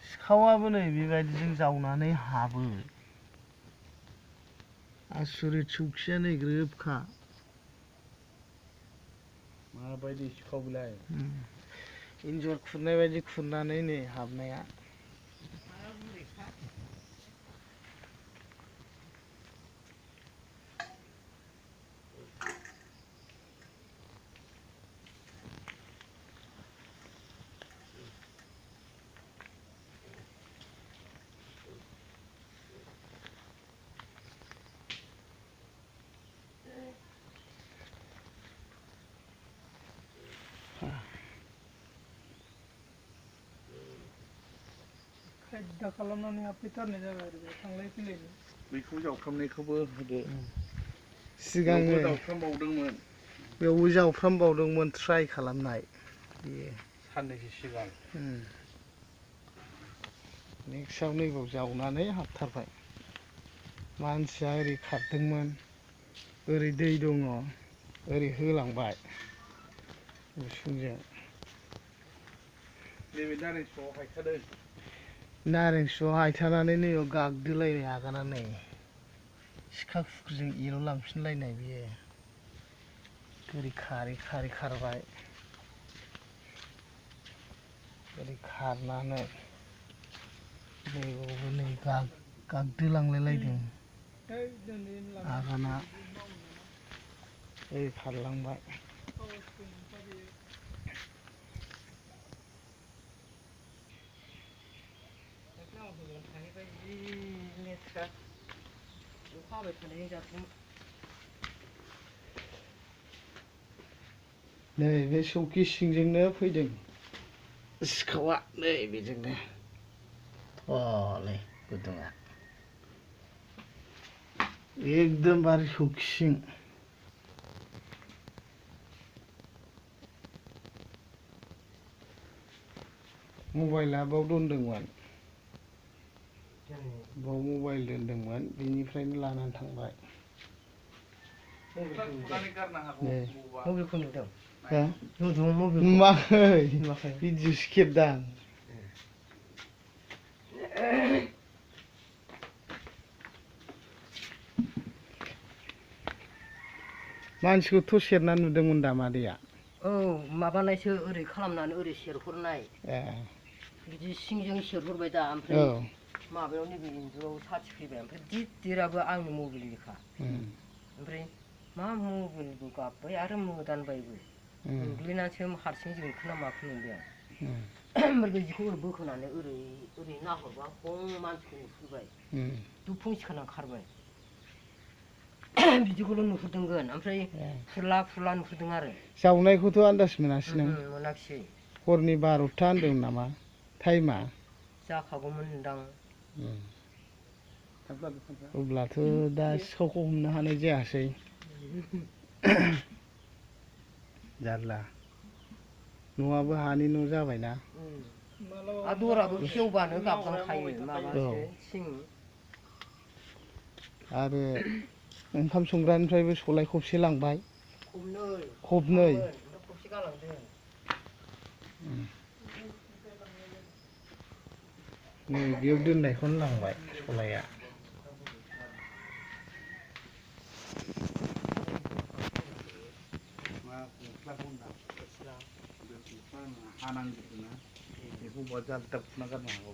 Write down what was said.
सिखावाबो नै बेबायदिजों जावनानै हाबो आसुरित सौखिया नै ग्रोबखा माबायदि सिखाव बिलाय एन्जर खुरनाय बायदि खुरनानै नै हाबनाया खायदा खालामनानै हाबफैथारनाय जाबाय आरो बे थांलाय फैलायनि बेखौ जावफ्रामनायखौबो होदो सिगांनो जावफ्रामबावदोंमोन बेयावबो जावफ्रामबावदोंमोन ट्राइ खालामनाय बेयो साननैसो सिगां नेक्स्टआव नैबाव जावनानै हाबथारबाय मानसिया ओरै खारदोंमोन ओरै दै दङ ओरै होलांबाय उसुंजों नैबे नारें सुआव हायखादों नारें सुआव हायथानानै नैयाव गागदोलायबाय आगाना नै सिखा खुख्रिजों एल'लांफिनलायनाय बियो ओरै खारै खारै खारबाय ओरै खारनानै नैबावबो नै गागदोलांलायलायदों आगाना ओरै खारलांबाय नै बे सौखि सिंजोंनो फैदों सिखावा नै बेजोंनो हनै गुदुङा एकदमबारे सौखि सिं मबाइला बाव दोनदोंमोन बाव मबाइल दोनदोंमोन बिनिफ्रायनो लानानै थांबाय मबाइलखौ नुदों नुवाखै भिडिअसो खेबदां मानसिखौ थ' सेरना नुदोंमोन दा मादैया औ माबानायसो ओरै खालामनानै ओरै सेरहरनाय ए बिदि सिंजों सेरहरबाय दा ओमफ्राय माबायाव नैबे इन्जुराव साथि फैबाय ओमफ्राय दिराबो आंनि मबाइलनिखा ओमफ्राय मा मबाइलबो गाबबाय आरो मोदानबायबो गोग्लैनानैसो हारसिं जोंखोना माखो नंबाय आं ओमफ्राय बिदिखौ ओरै बोखोनानै ओरै नाहरबा हं मानसिखौ नुहुरबाय दुफुं सिखारनानै खारबाय बिदिखौल' नुहुरदोंगोन ओमफ्राय फुरला फुरला नुहुरदों आरो जावनायखौथ' आन्दाज मोनासै नों मोनाखिसै हरनि 12था होनदोंमोन नामा टाइमा जाखागौमोन होनदां अब्लाथ' दा सिखावखौ हमनो हानाय जायासै जारला न'आबो हानि न' जाबायना दराबो खेवबानो गाबलांखायो माबासो थिं आरो ओंखाम संग्रानिफ्रायबो सलाय खबसे लांबाय खबनै खबसे गालांदों नै बेयाव दोननायखौनो लांबाय सलाया हानांजोबदोंना बेखौ बहा जाल्दाब फुना गारनो हागौ